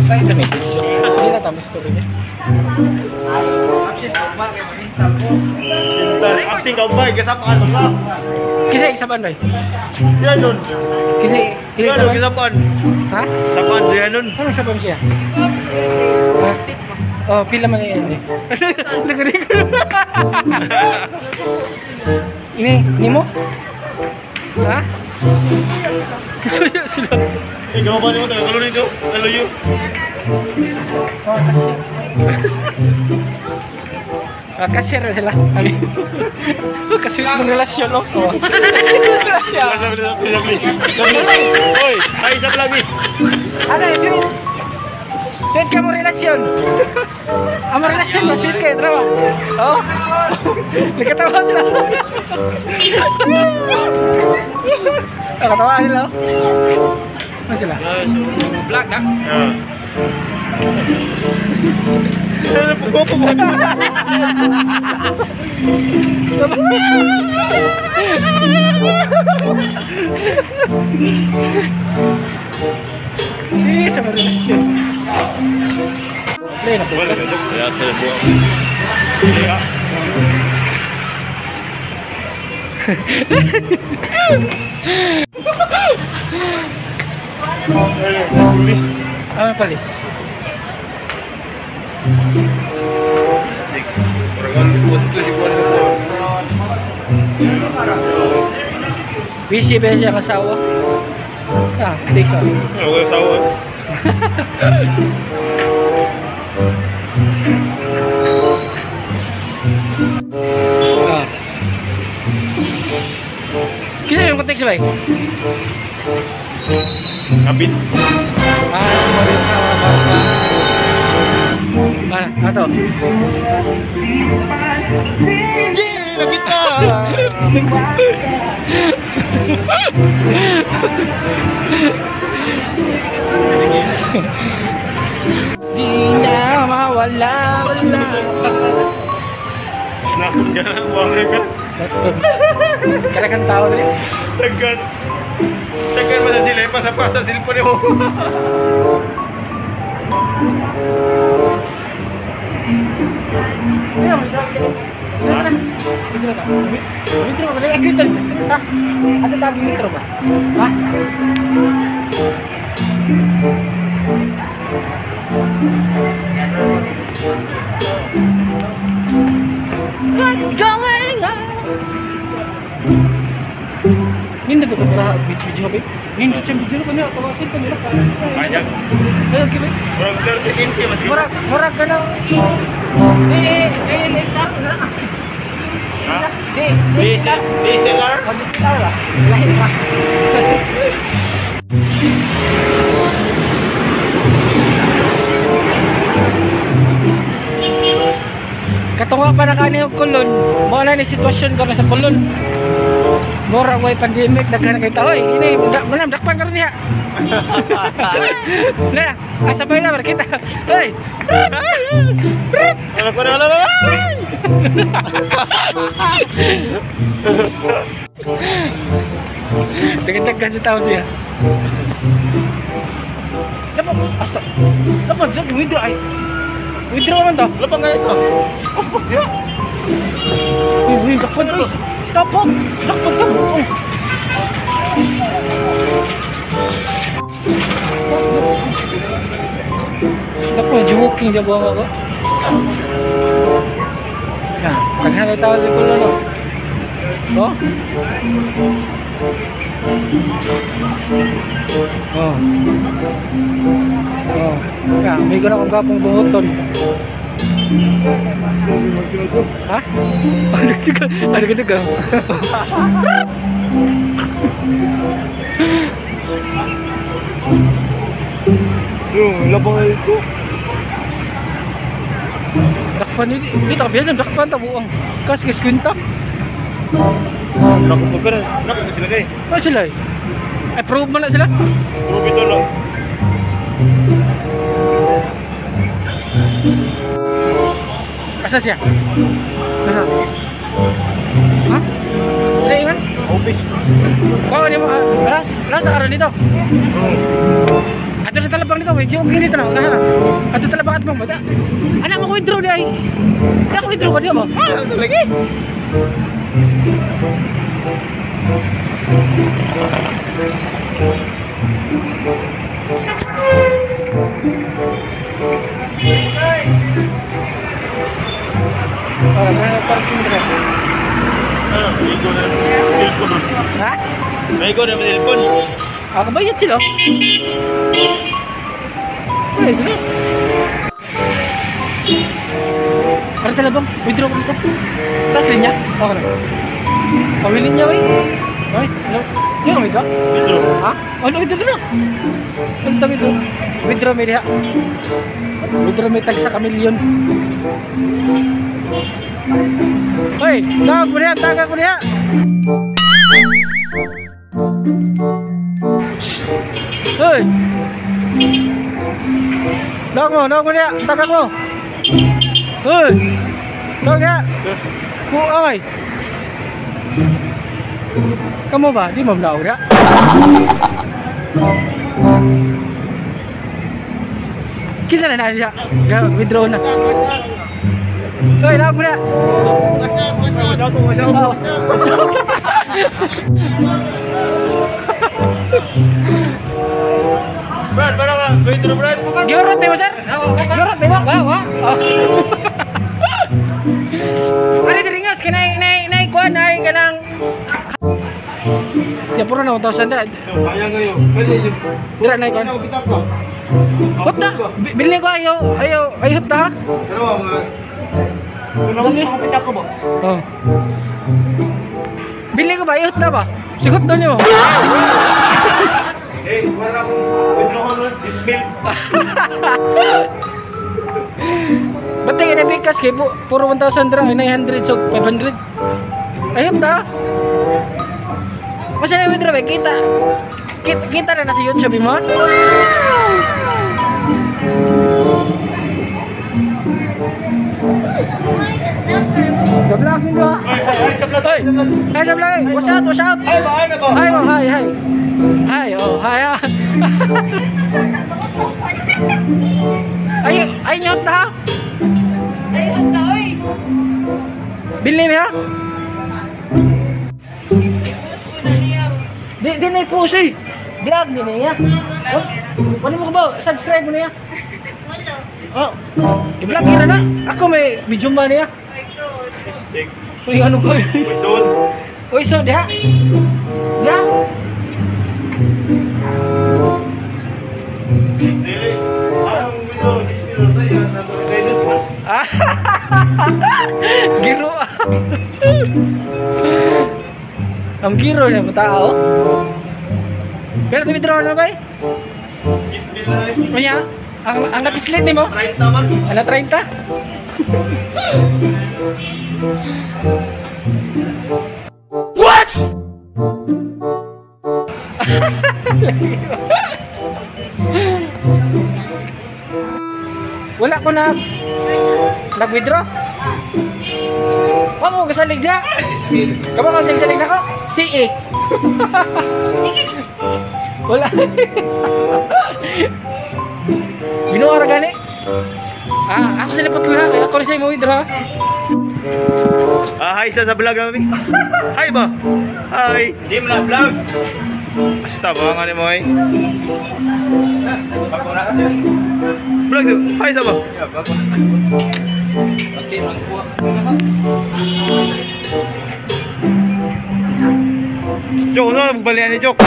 Ay, ito may video. Hindi na tama story niya. Absing ka ba? Kasapan ba? Kasi isapan ba? Yan nun. Kasi yan nun, kasapan. Ha? Sapan, yan nun. Ano sapan siya? Ha? Oh, pila man yan eh. Nagarinig ko. Ini, ni mo? Ha? Suya sila. Eh, gawa ba niyo? Tayo nito? Taluyo. Oh, cashier. Ah, cashier na sila. Kasi yung relasyon, no? Oh. Oy, ay sa vlog. Ano, sweet? Sweet ka mo relasyon. Amo relasyon ba? Sweet kayo, trawa. Oh. Nagkatawa sila. Nakatawa sila. Ano sila? Vlog na? Pugo. Sí, sa relasyon. Play na po. Pulis. Ano pulis? Busy ba siya kasawa? Ah, hindi so. Ano kasawa? Ah. Kaya yung konteks ba? Kapit. Ah, ah, ato. Yeah, nakita. Di na mawala, wala pa. Snakon ka na, wala ka. Karagang tao na yun. Tagan. Tagan mo na sila, pasa-pasa silpon mo. Withdraw ba? Ha? Ano taging withdraw ba? Ha? What's going on? Nindot ko para video ba? Nindot siya video ko niya ako cellphone nila. Kaya. Ay, okay ba? Murag 30 mas. Murag murag kana. Eh, XR na. Ha? D DSLR? Oh, DSLR ba? Lahi pa. Katunga pa na kani og Kulon. Mao na ni sitwasyon karon sa Kulon. Mura way pandemic daghan kay tao. Ini manam dakpan karon niya. Na, asabay na kita. Hoy. Wala ko na wala. Daghan sa tao siya. Dapat asta. Dapat jud withdraw ay. Withdraw man to. Lapang ganito. Pas-pas di ba? Uy, uy, dakpan to. Stop po. Dakpan to. Dakpan, joking dia buang ako. Nah, daghan kay tao sa Kulon. Oh. Oh. Oh. Ya, may gana akong gapong bunguton. Ha? Ano ka? Yung labang ito. Dakpan ini, ini tak biasa dakpan tak buang. Kas kes kwinta. Naku pa pero, naku sila kay. Oh sila. Ay prove man na sila. Prove ito lang. Asa siya? Asa? Ha? Sa ingan? Office. Kau ni mo, ras, ras araw nito. Ato Ato na talabang nito, medyo okay nito na. Unahan na. Ato talabang at bang bata. Anak mo withdraw di ay. Anak ko withdraw ba di mo? Ah, lagi. Oh, na parking dra. Ano, ego na telepon. Ha? May ego na telepon. Ako bayad sila. Bayad sila. Para talabang, withdraw ko dito. Taas linya. Okay na. Pawilin niya, wey. Oy, ano? Yung withdraw? Withdraw. Ha? Ano withdraw na? Ano ta withdraw? Withdraw may diha. Withdraw may tag sa kamilyon. Hoy, tawag ko niya, tawag ko niya. Hoy. Tawag mo niya, tawag mo. Hoy. Tawag niya. Kuamay. Kamu ba? Di mo mlaw niya. Kisa na na siya. Withdraw na. Hoy, tawag mo niya. Oh. Brad, para ka. Withdraw, Brad. Giurot mo, sir? Giurot mo? Wa, wa. Ano diringas kanay nay nay kuan nay kanang Ya puro na 1,000 dira. Kaya ngayon. Dira nay kuan. Hot na. Bilhin ko ayo ayo ay hot na. Pero mga ko ba? Oh. Bilhin ko ba ay hot na ba? Sigot na nimo. Eh, wala akong withdraw ko nun, disbill. Ba't tayo na-bigkas kay puro 1,000 dira, 900 so 500. Ayun ta. Masa na withdraw eh, kita. Kita, kita na nasa YouTube mo. Sa vlog mo. Ay, sa vlog. Hi, sa vlog. Watch out, watch out. Hi ba, hi na ba? Hi, oh, hi, hi. Hi, oh, hi. Ah. Ay, ay nyot na. Ay, hot na, oy. Bilhin niya. Post ko na niya. Di, di na i-post eh. Vlog din niya. Oh, wala mo ka ba? Subscribe mo niya. Wala. Oh, i-vlog niya na. Ako may video man niya. Ay, God. Stick. Uy, ano ko? Uy, sold. Uy, so, diha. Diha. Dili. Ang withdraw, disbill tayo. Ah, giro. Ang giro niya mo tao. Pero withdraw na ba eh? Disbill na eh. Kanya, ang napislit ni mo? 30 man. Ala 30? What? Wala ko na nag-withdraw. Wa mo gasalig dia. Kamo ka salig nako? CE. Wala. Binuha ra gani. Ah, ako sila patula kay ako rin siya mo withdraw. Ah, hi sa vlog namin. Hi ba? Hi. Di mo na vlog. Basta ba nga ni mo eh. Bago na kasi. Vlog hi sa ba? Bago na. Pati ang kuha. Jok, ano magbalian ni Jok?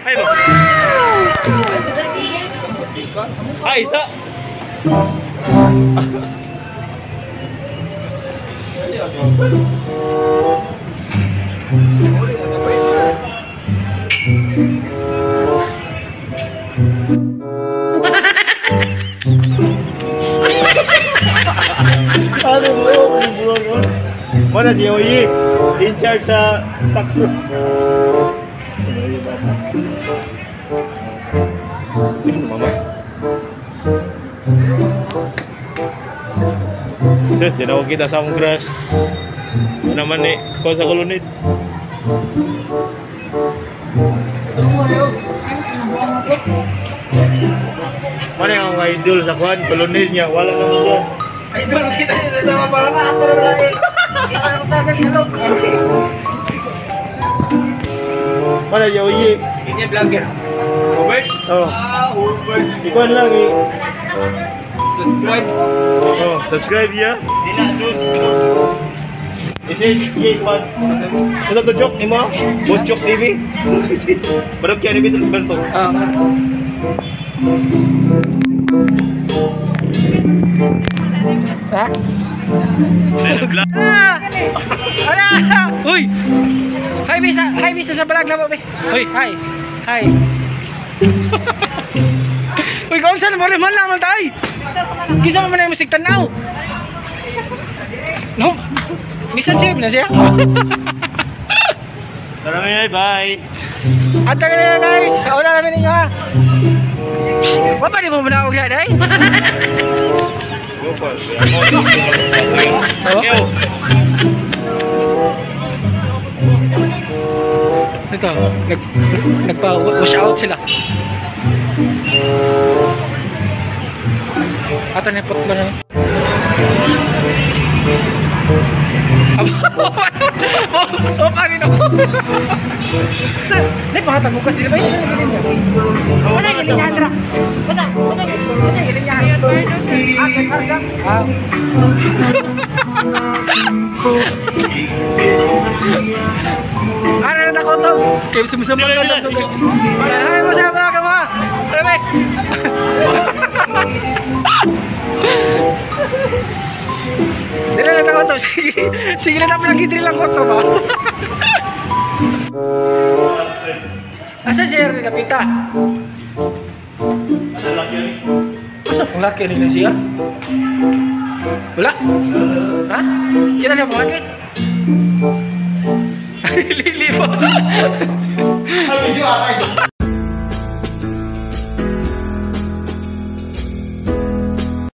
Hi ba? Hi sa. Ano mo? Wala si Oyi, in charge sa stock room. Tingnan mo, mama. Sus, di na ako kita sa akong crush. Ano naman eh, ko sa kulunid. Mana ang idol sa kuan, kolonel niya, wala naman siya. Idol kita niya sa sama para na ako na lagi. Kita ang channel hello. Mana ya oye. Isa vlogger. Robert? Oh. Ah, Robert. Ikuan lang eh. Subscribe. Oh, subscribe ya. Dila sus. Isi ye kuan. Ano to joke nimo? Bocok TV. Barok yan ni Berto. Ah. Ha? Ah! Ala! Uy! Hi Bisa! Hi Bisa sa balag na mo, be. Uy, hi. Hi. Uy, kung saan mo man lang tayo. Kisa man na musik tanaw. No. Bisan siya na siya. Tara na, bye. At na guys, wala namin ninyo ha. Wa pa di mo muna og day? Yo. Ito, nagpa-wash out sila. Ato na putlo na. Oh, parin ako. Sa, di pa hatag mo kasi ba yun? Basta yung linyahan ra. Basta, basta yung linyahan. Ah, Ano na ko to? Kaya sumusumpa na lang. Ay, masaya ka mo. Ano ba? Dili na ako to. Sige, sige na lagi dili lang ko to ba. Asa siya rin napita? Asa laki ni? Asa pang laki nila siya? Wala? Ha? Kita niya pang laki? Lili pa. Ano yung